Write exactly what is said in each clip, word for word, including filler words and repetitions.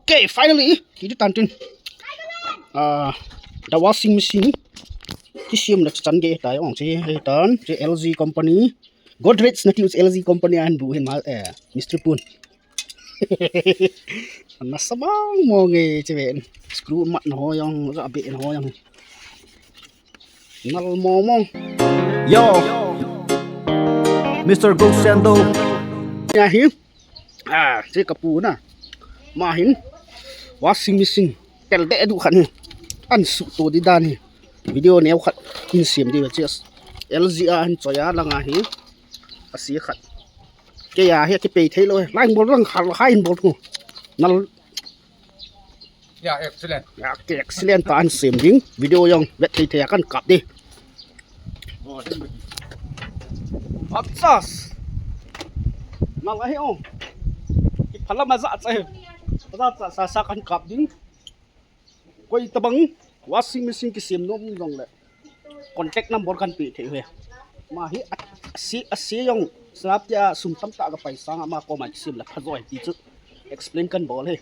Okay, finally, kiti tan tin. Ah, the washing machine. Kisem na chan ge tai ong chi tan, chi L G company. Godrej na ti u L G company ahin bu hin ma, eh, Mister Pun. Ana samang mo nge chi ven. Screw mat na ho jong, ja be na ho jong. Nal mo mo. Yo. Mister Go Sando. Ya hi. Ah, chi ka pu na. Ma hin. Washing machine. Tel de du khan hi. An su to di dan hi. Video neo khat in siam di ba chi. L G a an choi a langa hi. A si khat. Kei a hi kipei thei lou. Line bol lang khal hai in bol thu. Nal. Ya, excellent. Ya, ke excellent ta an sem ding. Video jong vet thei thei a kan kap di. Achas. Nal ahi ong. Kiphala ma ja cha. Ja cha sa sa kan kap ding. Koi tabang washing machine kisem nom jong le. Contact number kan pe thei uve. Ma hi a, a si, a si jong slap tia sum tam ta ka paisa nga ma koma kisem le pha joi ti chu explain kan bol hi.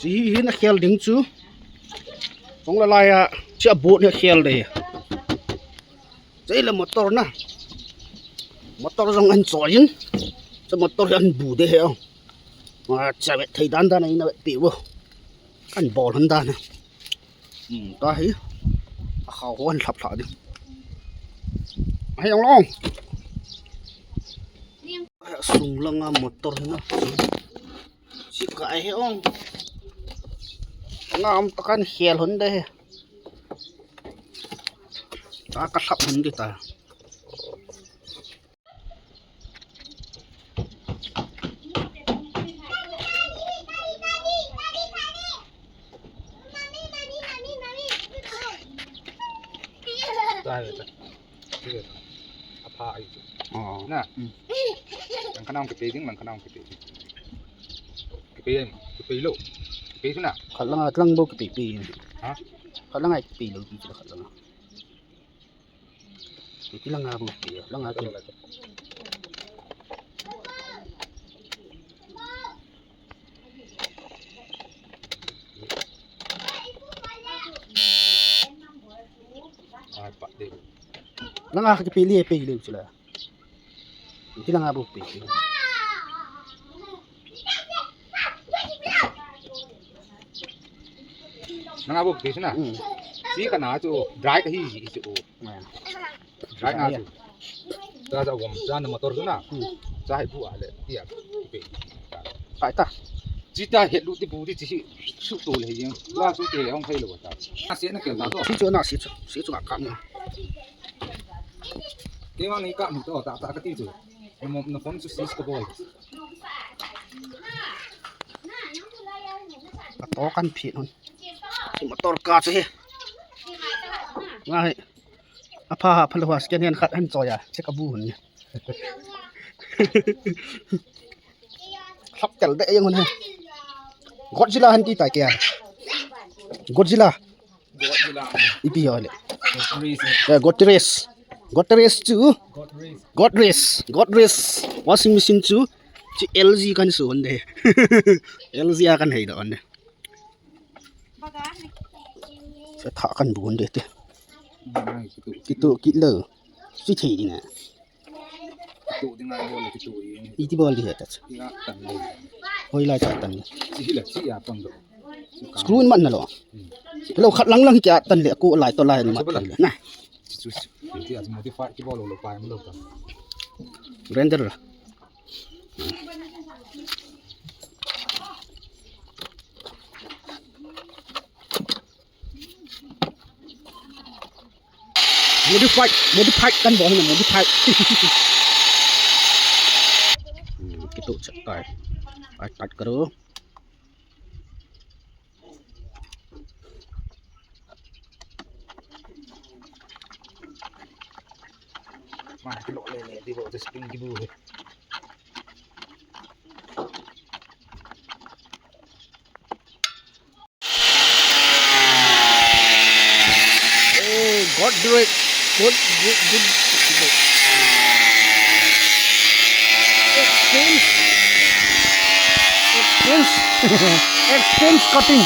Chi hi na khel ding chu. Jong la lai a chi a bu na khel de. Chei le motor na. Motor jong an choi in. Chu motor hi an bu de he ong. Ma cha vet thei dan dan a in a vet pi bo. Kan bol han dan a. Hmm, ta hi. A khau ho an lhap lha ding. Ahi ong long. Sung langa motor hi na. Sika ahi ong. Ngam ta kan khel hon de he. Ta ka lhap hon de ta. Dai le ta. Dai le ta. Apha ai chu. Oh. Na. Hmm. Lang khanang ke pe ding, lang khanang ke pe ding. Ke pe, ke pe lo. Ke pe chu na. Khat langa tlang bo ke pe pe. Ha? Khat langa ke pe lo, ke pe khat langa. Iti langa bu pi, langa pi. Langa ka pi li pi li chula. Iti langa bu pi. Nanga bu pi na. Hmm. Si ka na chu dry ka hi ji chu. Dry na chu. Cha cha gom cha na motor chu na. Hmm. Cha hi bu a le ti a pe. Kai ta. Chi ta het lu ti bu ti chi su to le jeng. Wa su te hong thei lo ta. A se na ke ta to. Si chu na si chu. Si chu ka kam na. Ke wa ni ka mu to ta ta ka ti chu. Na mo na phone chu si ka bol. A to kan phi nun. Motor ka chu he. Ngai. Apha, apha lou a, second hand khat ahin choi a, che ka bu hun ni. Lhap tel de jeng hun he. Godzilla han ti tai kei a. Godzilla. Ipi ho le. Eh, Godrej. Godrej chu. Godrej. Godrej. Washing machine chu. Chi L G kan su hon de. L G a kan hei da hon de. Sa tha kan bu hon de te. Kitu kit lou. Chi thei ding a. Kitu ding a bol kitu. Iti bol di he ta. Hoi lai cha tan. Chi la chi a pang do. Screw in man na lo. Lo khat lang lang kya tan le ko lai to lai ma tan le. Na. Chi chu. Ti a modify ki bol lo pa lo ta. Render. Modified, modified kan bol na modified. Hmm, kitu check tai. Pat pat karo. Ma kilo le le di bo spring ki bu he. Oh, God do it. Good, good, good. Exchange. Exchange. Exchange cutting.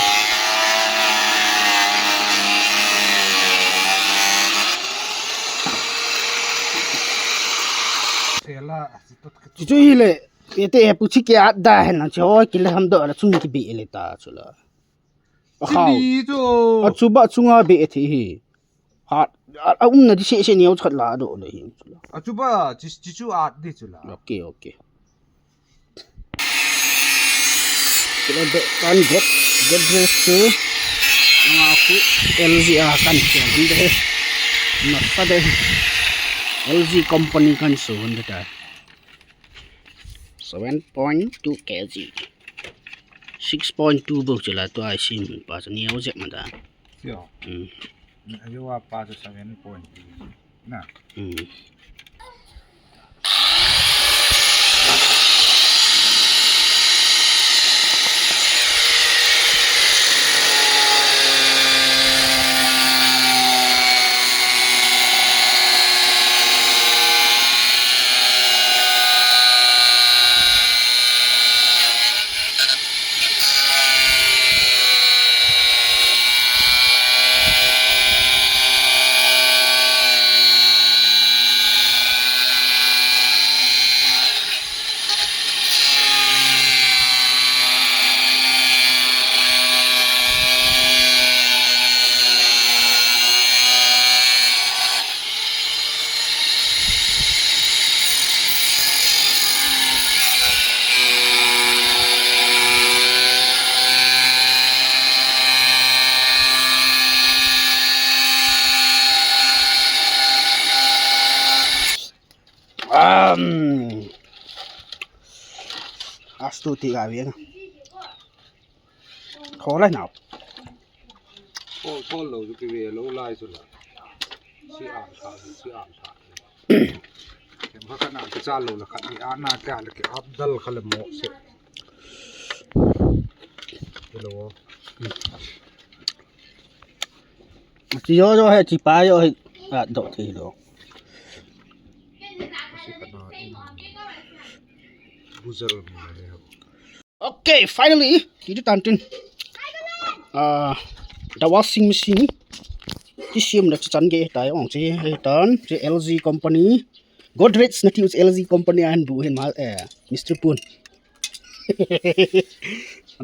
Chuchu hile, ete he puchi ke at da hen na, chu hoi kile ham do la chung ki be le ta chu la. Hao. Chini chu. Achuba chunga be thi hi. At, at, a umna di se se neo chat la do le hi chu la. Achuba, chi, chi chu at di chu la. Okay, okay. Kila do kan got, Godrej chu. Nga khu L G a kan siam hun de. Nasa de. L G company kan su hun de ta. Seven point two K G. Six point two bou chu la tua sim pa chu neo jep ma da. Sio. Hmm. Ayo a pa chu seven point two. Na. Hmm. Um, astu ti ga bien. Kho lai nau. Kho, kho lo ju ki ve lo lai su la. Si a tha, si a tha. Kem kha kana ki cha lo la kha ni a na ka la ki ap dal kha le mo se. Hello. Chi yo yo he chi pa yo he a do thi lo. Si kana in buzar mo le. Okay, finally, kiti tan tin. Ah, the washing machine. Kisiam na chan ge tai ong chi he tan, chi L G company. Godrej na ti u L G company an bu hin ma, eh, Mister Pun.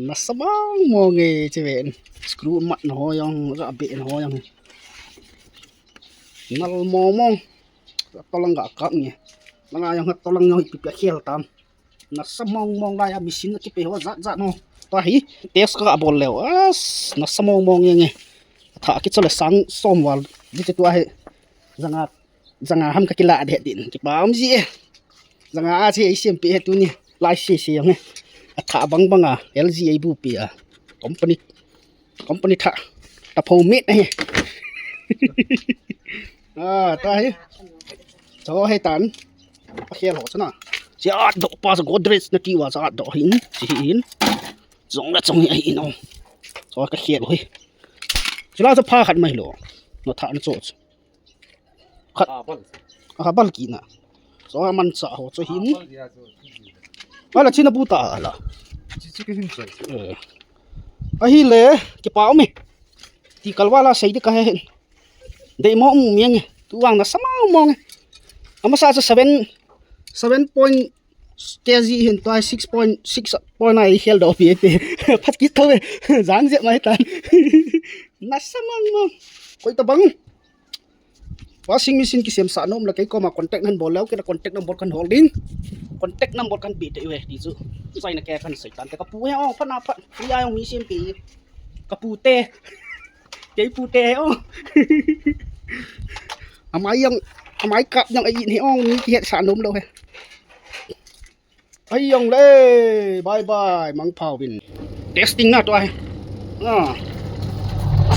Nasa mong mong e chi ven. Screw mat na ho jong, ja be na ho jong. Nal mong mong. Tolang ga kap nge. Nanga jong tolang jong ipi pi khel tam. Nasa mong mong lai a machine kipe ho jat jat no. Tua hi test ka bol leu. As, nasa mong mong nge nge. Tha ki chole sang som val. Di te tua hi. Janga, janga ham ka kila de din. Kipa um ji e. Janga a che i siam pe he tuni. Lai se se jong e. Atha bang bang a. L G a bu pe a. Company. Company tha. Ta pho met ahi. Ah, ta hi. Cho he tan. Pa khel ho chana. Chi at do pa sa Godrej na ti wa sa at do hin. Chi hin. Jong la jong hi ahi no. Cho ka khel ho hi. Chi la sa pha khat mai lo. No tha na cho. Khat. Ah, bal. Ah, bal ki na. So, a man cha ho chu hin. Ah, bal ya chu. Ala, china bu ta ala. Chi, chi ki hin chu. Eh. Ahi le, kipa um e. Ti kalwa la sei de ka he hin. Dei mo um miang e. Tu wang nasa mong mong e. Amasa chu seven, seven point K G hin tua six point six point nine hel do pi pi. Phat kit tho e. Jang je mai tan. Nasa mong mong. Koi ta bang. Washing machine kisiam sa nom la kei koma contact nan bol leu, kei la contact number kan hol ding. Contact number kan pe te we ti chu. Sai na ke kan sai tan te ka pu he ong phat na phat. Pu ya ong mi siam pi. Ka pu te. Kei pu te he ong. Amai jong, amai kap jong ai ni ong mi ki het sa nom lo he. Ai jong le, bye bye, mang phau vin. Testing na tua he. Ah.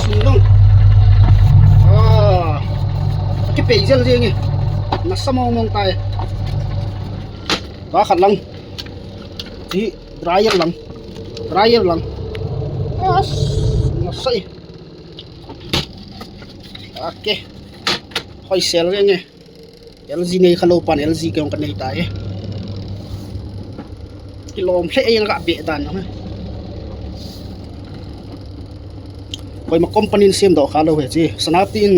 Sing dong. Ah. Ki pe jel jeng e. Nasa mong mong tai. Tua khat lang. Chi dryer lang. Dryer lang. As. Nasa e. Okay. Hoi sel jeng e. L G nei kha lou pan L G kei jong ka nei tai. Kilom lheh e, ka beh dan jong hi. Koima company in semdoh kha lou hi chi. Senapati in,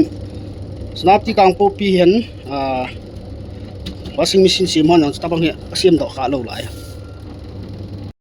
Senapati Kangpokpi hin, ah, washing machine sem hon jong tabang hi semdoh kha lou lai.